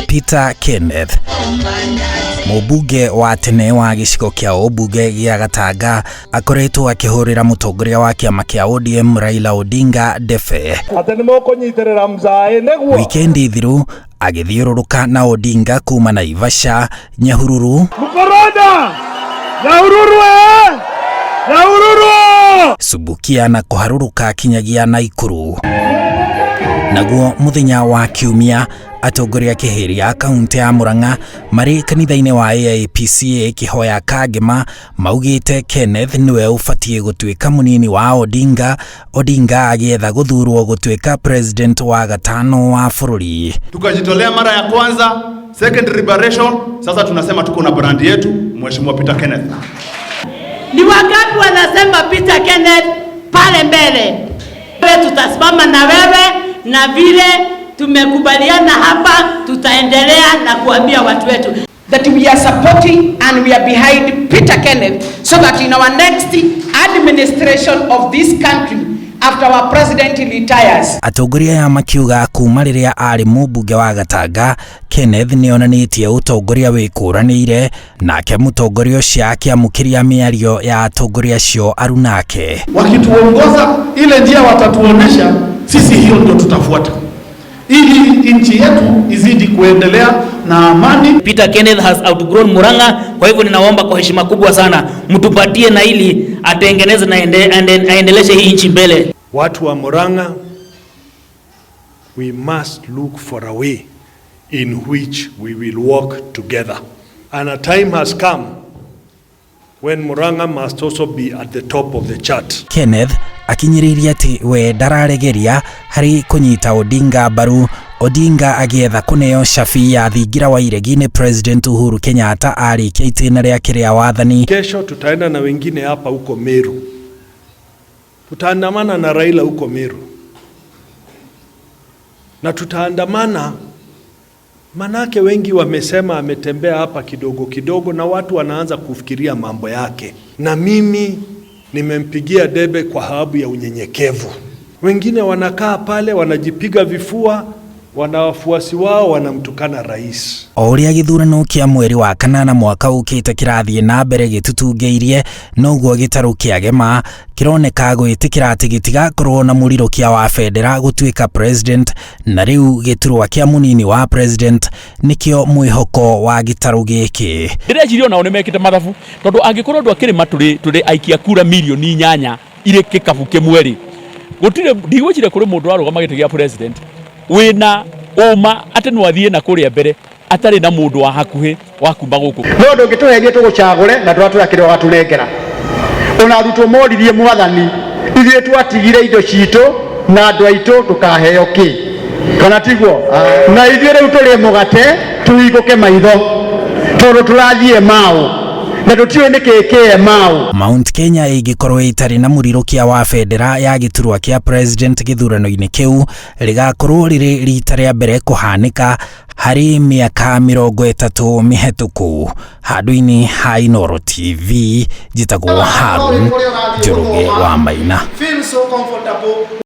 Peter Kenneth, mũmbunge wa tene wa gĩcigo kĩa ũmbunge gĩa Gatanga, akoretwo akĩhũrĩra mũtongoria wa kĩama kĩa ODM Raila Odinga ndebe. Atĩ nĩ mũkũnyitĩrĩra mzaĩ nĩguo. Wikendi thiru agĩthiũrũrũka na Odinga kuma Naivasha, Nyahururu, Mkorona! Nyahururu eh! Nyahururu! Subukia na kũharũrũka kinyagia Naikuru. Naguo mũthenya wa Kiumia, atongoria kĩhĩri a kaunti ya Murang'a marĩ kanitha-inĩ wa AIPCA kĩhoya Kangema maugĩte Kenneth nĩwe ũbatiĩ gũtuĩka mũnini wa Odinga, Odinga agĩetha gũthurwo gũtuĩka president wa gatano wa bũrũri. Tukajitolea mara ya kwanza, second liberation. Sasa tunasema tuko na brand yetu, Mheshimiwa Peter Kenneth. Ni wangapi wanasema Peter Kenneth pale mbele? Wewe tutasimama na wewe, na vile tumekubaliana hapa, tutaendelea na kuambia watu wetu that we are supporting and we are behind Peter Kenneth so that in our next administration of this country, after our president retires, Atongoria aya makiuga kuma rĩrĩa arĩ mũmbunge wa Gatanga, Kenneth nĩonanĩtie ũtongoria wĩkũranĩire, nake mũtongoria ũcio akĩamũkĩria mĩario ya atongoria acio arunake. Wakituongoza ile njia watatuonesha sisi, hiyo ndio tutafuata ili nchi yetu izidi kuendelea na amani. Peter Kenneth has outgrown Murang'a. Kwa hivyo ninaomba kwa heshima kubwa sana mtupatie na ili atengeneze na aendeleshe hii nchi mbele. Watu wa Murang'a, we must look for a way in which we will work together. And a time has come when Murang'a must also be at the top of the chart. Kenneth akinyĩrĩirie atĩ we ndararegeria harĩ kũnyita Odinga mbaru, Odinga agĩetha kũneo cabi ya thingira wa iregi nĩ President Uhuru Kenyatta arĩkia itĩna rĩake rĩa wathani. Kesho tutaenda na wengine hapa huko Meru, tutaandamana na Raila huko Meru, na tutaandamana manake wengi wamesema ametembea hapa kidogo kidogo, na watu wanaanza kufikiria mambo yake, na mimi nimempigia debe kwa sababu ya unyenyekevu. Wengine wanakaa pale wanajipiga vifua, wana wafuasi wao wanamtukana rais. O ũrĩa gĩthurano kĩa mweri wa kanana mwaka ũkĩte kĩrathiĩ na mbere gĩtutungĩirie, noguo gĩtarũ kĩa Gema kĩroneka gwĩtĩkĩra atĩ gĩtigakorwo na mũrirũkia wa bendera gũtuĩka president, na rĩu gĩturwa kĩa mũnini wa president nĩkĩo mwĩhoko wa gĩtarũ gĩkĩ. Ndĩreciria onao nĩ mekĩte mathabu, tondũ angĩkorwo andũ a kĩrĩma tũrĩ aikia kura mirioni 8 irĩ kĩkabu kĩmwe rĩ, gũtirĩ, ndigwĩciria kũrĩ mũndũ warũgama gĩtĩ gĩa president wĩna ũma atĩ no athiĩ na kũrĩa mbere atarĩ na mũndũ wa hakuhĩ wa kuma gũkũ. No ndũngĩtũherie tũgũcagũre na tũratwĩra kĩrĩa ũgatũnengera. Ona arutwo moririe Mwathani, ithuĩ twatigire indo citũ na andũ aitũ, tũkaheo kĩ? Kana tiguo? Na ithuĩ rĩu tũrĩe mũgate tũhingũke maitho, tondũ tũrathiĩ mau na tũtiũĩ nĩkĩ kĩe mau. Mount Kenya ĩngĩkorwo ĩtarĩ na mũrirũkia wa bendera ya gĩturwa kĩa president gĩthurano-inĩ kĩu, rĩgakorwo rĩrĩ rita rĩa mbere kũhanĩka harĩ mĩaka 30 mĩhetũku. Handũ-inĩ ha Inooro TV, njĩtagwo Harun Njoroge wa Maina. Feel so comfortable.